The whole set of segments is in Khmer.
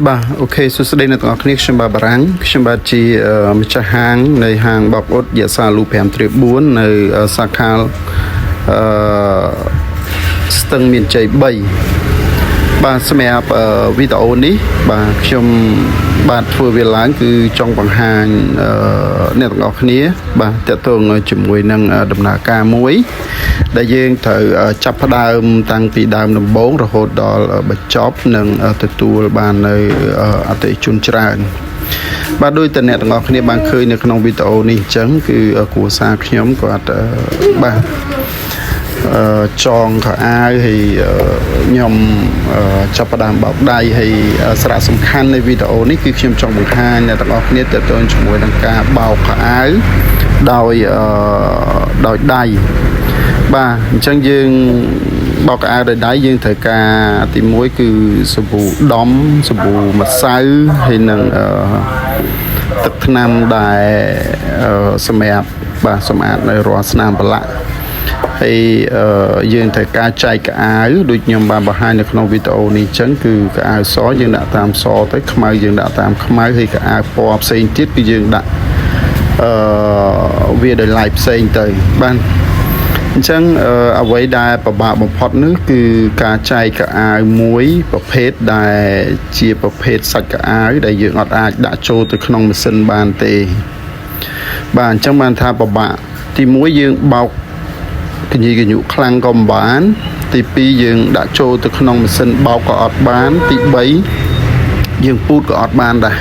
បាទ OK សួស្តីអ្នកទាំងអស់គ្នាខ្ញុំបាទបារាំងខ្ញុំបាទជាម្ចាស់ហាងនៃហាងបោកអ៊ុតយសាលូ5ត្រៀ4នៅសាខាអឺស្ទឹងមានជ័យ3បាទសម្រាប់វីដេអូនេះបាទខ្ញុំបាទធ្វើវាឡើងគឺចង់បង្ហាញអ្នកទាំងអស់គ្នា បាទតកតងជាមួយនឹងដំណើរការមួយ ដែលយើងត្រូវចាប់ផ្ដើមតាំងពីដើមដំបូងរហូតដល់បញ្ចប់និងទទួលបាននៅអតិថិជនច្រើន បាទដោយតែអ្នកទាំងអស់គ្នាបានឃើញនៅក្នុងវីដេអូនេះអញ្ចឹងគឺគ្រួសារខ្ញុំគាត់បាទចងខោអាវហើយខ្ញុំចាប់ផ្ដើមបោកដៃហើយសារៈសំខាន់នៃវីដេអូនេះគឺខ្ញុំចង់បង្ហាញអ្នកទាំងអស់គ្នាទាក់ទងជាមួយនឹងការបោកខោអាវដោយដោយដៃបាទអញ្ចឹងយើងបោកខោអាវដោយដៃយើងត្រូវការទី1គឺសាប៊ូដំសាប៊ូម្សៅហើយនឹងទឹកថ្នាំដែលសម្រាប់បាទសម្អាតនៅរាល់ស្នាមប្រឡាក់ហើយយើងត្រូវការចែកកៅអៅដូចខ្ញុំបានបង្ហាញនៅក្នុងវីដេអូនេះអញ្ចឹងគឺកៅអៅសយើងដាក់តាមសទៅខ្មៅយើងដាក់តាមខ្មៅហើយកៅអៅពណ៌ផ្សេងទៀតគឺយើងដាក់អឺវាដោយឡែកផ្សេងទៅបាទអញ្ចឹងអ្វីដែលពិបាកបំផុតនោះគឺការចែកកៅអៅមួយប្រភេទដែលជាប្រភេទសាច់កៅអៅដែលយើងអត់អាចដាក់ចូលទៅក្នុងម៉ាស៊ីនបានទេបាទអញ្ចឹងបានថាពិបាកទី1យើងបោកកញីកញុខ្លាំងក៏មិនបាន ទី2យើងដាក់ចូលទៅក្នុងម៉ាស៊ីនបោកក៏អត់បានទី3យើងពូតក៏អត់បានដែរ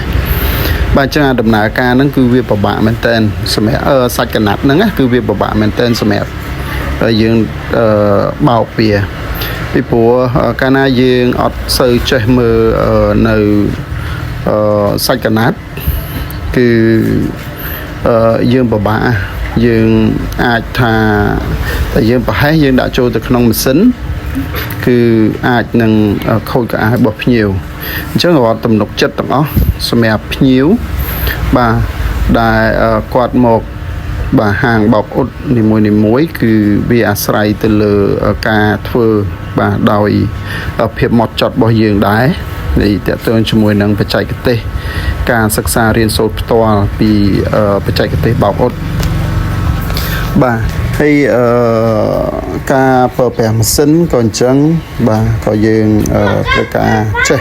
បាទអញ្ចឹងអាដំណើរការហ្នឹងគឺវាពិបាកមែនតើសម្រាប់សាច់កណាត់ហ្នឹងណាគឺវាពិបាកមែនតើសម្រាប់យើងអឺបោកវាពីព្រោះកាលណាយើងអត់សូវចេះមើលនៅសាច់កណាត់គឺយើងពិបាកយើងអាចថាតែយើងប្រហែសយើងដាក់ចូលទៅក្នុងម៉ាស៊ីនគឺអាចនឹងខូចកៅអៅរបស់ភ្ញៀវអញ្ចឹងរាល់ទំនុកចិត្តទាំងអស់សម្រាប់ភ្ញៀវបាទដែលគាត់មកបាទហាងបោកអ៊ុតនីមួយៗគឺវាអាស្រ័យទៅលើការធ្វើបាទដោយភាពម៉ត់ចត់របស់យើងដែរនៃតកតងជាមួយនឹងបច្ចេកទេសការសិក្សារៀនសូត្រផ្ទាល់ពីបច្ចេកទេសបោកអ៊ុតបាទហើយការប្រើប្រាស់ម៉ាស៊ីនក៏អញ្ចឹងបាទក៏យើងត្រូវការចេះ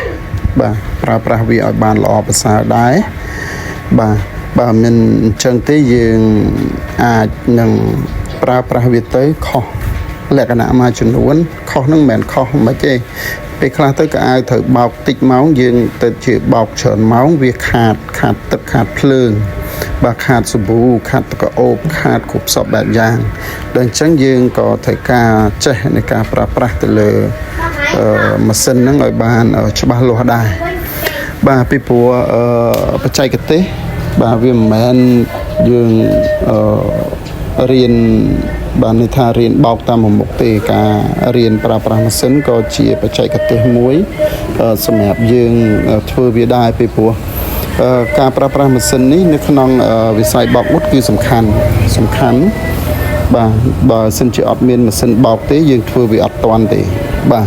បាទប្រើប្រាស់វាឲ្យបានល្អប្រសើរដែរបាទបើមិនអញ្ចឹងទេយើងអាចនឹងប្រើប្រាស់វាទៅខុសលក្ខណៈមួយចំនួនខុសនឹងមិនមែនខុសមិនទេពេលខ្លះទៅក៏អាចត្រូវបោកតិចម៉ោងយើងទៅជាបោកច្រើនម៉ោងវាខាតខាតទឹកខាតភ្លើងបាទខាតសាប៊ូខាតទឹកក្រអូបខាតគ្រប់សពបែបយ៉ាងដល់អញ្ចឹងយើងក៏ត្រូវការចេះនៃការប្រើប្រាស់ទៅលើម៉ាស៊ីនហ្នឹងឲ្យបានច្បាស់លាស់ដែរបាទពីព្រោះបច្ចេកទេសបាទវាមិនមែនយើងអឺរៀនបានន័យថារៀនបោកតាមមុខទេការរៀនប្រើប្រាស់ម៉ាស៊ីនក៏ជាបច្ចេកទេសមួយសម្រាប់យើងធ្វើវាដែរពីព្រោះការប្រើប្រាស់ម៉ាស៊ីននេះនៅក្នុងវិស័យបោកអ៊ុតគឺសំខាន់សំខាន់បាទបើសិនជាអត់មានម៉ាស៊ីនបោកទេយើងធ្វើវាអត់តាន់ទេបាទ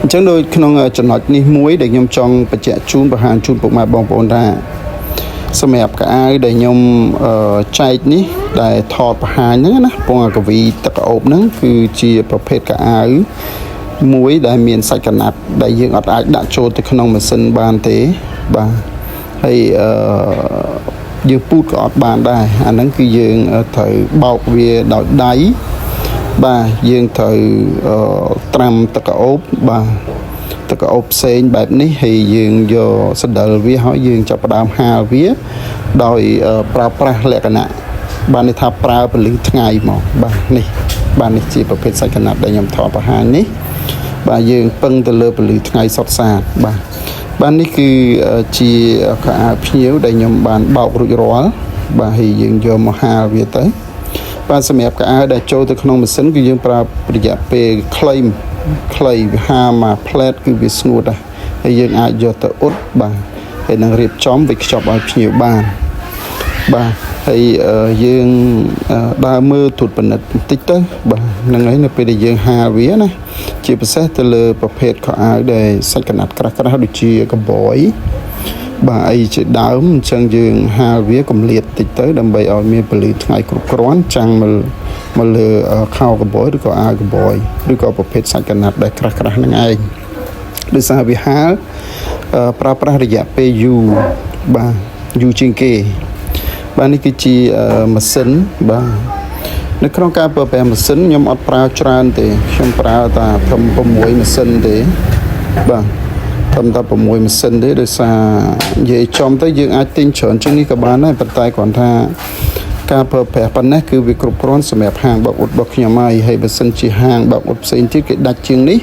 អញ្ចឹងដូចក្នុងចំណុចនេះមួយដែលខ្ញុំចង់បញ្ជាក់ជូនបង្ហាញជូនពុកម៉ែបងប្អូនថាសម្រាប់កៅអៅដែលខ្ញុំចែកនេះដែលថតបង្ហាញហ្នឹងណាពងអាកវីទឹកក្រអូបហ្នឹងគឺជាប្រភេទកៅអៅមួយដែលមានសាច់កណាត់ដែលយើងអត់អាចដាក់ចូលទៅក្នុងម៉ាស៊ីនបានទេបាទហើយយើងពូតក៏អត់បានដែរអាហ្នឹងគឺយើងត្រូវបោកវាដោយដៃបាទយើងត្រូវត្រាំទឹកក្រអូបបាទទឹកក្រអូបផ្សេងបែបនេះហើយយើងយកសដិលវាហើយយើងចាប់ផ្ដើមហាលវាដោយប្រើប្រាស់លក្ខណៈបានន័យថាប្រើពលឺថ្ងៃមកបាទនេះបាទនេះជាប្រភេទសាច់កណាត់ដែលខ្ញុំថតបង្ហាញនេះបាទយើងពឹងទៅលើពលឺថ្ងៃសុទ្ធសាធបាទបាទនេះគឺជាខោអាវភ្ញៀវដែលខ្ញុំបានបោករួចរាល់បាទហើយយើងយកមកហាលវាទៅបាទសម្រាប់កៅអៅដែលចូលទៅក្នុងម៉ាស៊ីនគឺយើងប្រើរយៈពេលខ្លីខ្លីហាមួយផ្លែតគឺវាស្ងួតដែរហើយយើងអាចយកទៅអ៊ុតបាទហើយនឹងរៀបចំវេចខ្ចប់ឲ្យភ្ញៀវបាន បាទហើយយើងដើរមើលត្រួតពិនិត្យបន្តិចទៅបាទហ្នឹងហើយនៅពេលដែលយើងហាលវាណាជាពិសេសទៅលើប្រភេទខោអាវដែលសាច់កណាត់ក្រាស់ៗដូចជាកបយបាទអីជាដើមអញ្ចឹងយើងហាលវាកម្លៀតតិចទៅដើម្បីឲ្យមានពន្លឺថ្ងៃគ្រប់គ្រាន់ចាំងមកមកលើខោកបយឬក៏អាវកបយឬក៏ប្រភេទសាច់កណាត់ដែលក្រាស់ៗហ្នឹងឯងដោយសារវាហាលប្រើប្រាស់រយៈពេលយូរបាទយូរជាងគេបាទនេះគឺជាម៉ាស៊ីនបាទនៅក្នុងការប្រើប្រាស់ម៉ាស៊ីនខ្ញុំអត់ប្រើច្រើនទេខ្ញុំប្រើតែត្រឹម6ម៉ាស៊ីនទេបាទត្រឹមតែ6ម៉ាស៊ីនទេដោយសារនិយាយចំទៅយើងអាចទិញច្រើនជាងនេះក៏បានដែរប៉ុន្តែគ្រាន់ថាការប្រើប្រាស់ប៉ុណ្ណេះគឺវាគ្រប់គ្រាន់សម្រាប់ហាងបោកអ៊ុតរបស់ខ្ញុំហើយហើយបើសិនជាហាងបោកអ៊ុតផ្សេងទៀតគេដាច់ជាងនេះ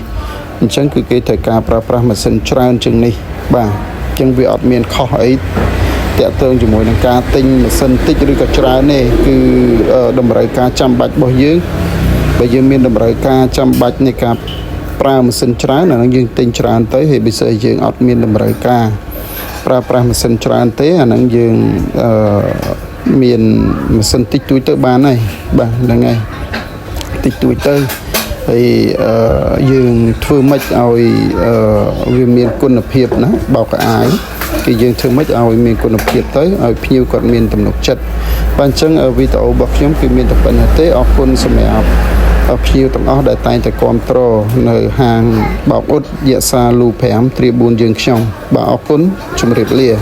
អញ្ចឹងគឺគេត្រូវការប្រើប្រាស់ម៉ាស៊ីនច្រើនជាងនេះបាទអញ្ចឹងវាអត់មានខុសអីតាក់ទងជាមួយនឹងការទិញម៉ាស៊ីនតិចឬក៏ច្រើនទេគឺតម្រូវការចាំបាច់របស់យើងបើយើងមានតម្រូវការចាំបាច់នៃការប្រើម៉ាស៊ីនច្រើនអាហ្នឹងយើងទិញច្រើនទៅហើយបើសិនយើងអត់មានតម្រូវការប្រើប្រាស់ម៉ាស៊ីនច្រើនទេអាហ្នឹងយើងអឺមានម៉ាស៊ីនតិចតួចទៅបានហើយបាទហ្នឹងហើយតិចតួចទៅហើយយើងធ្វើម៉េចឲ្យវាមានគុណភាពណាបោកអាវគឺយើងធ្វើម៉េចឲ្យមានគុណភាពទៅឲ្យភ្ញៀវគាត់មានទំនុកចិត្តបាទអញ្ចឹងវីដេអូរបស់ខ្ញុំគឺមានតែប៉ុណ្្នេះទេអរគុណសម្រាប់ភ្ញៀវទាំងអស់ដែលតែងតែគ្រប់គ្រងនៅហាងបោកអ៊ុតយក្សាលូ5ទ្រា4យើងខ្ញុំបាទអរគុណជម្រាបលា។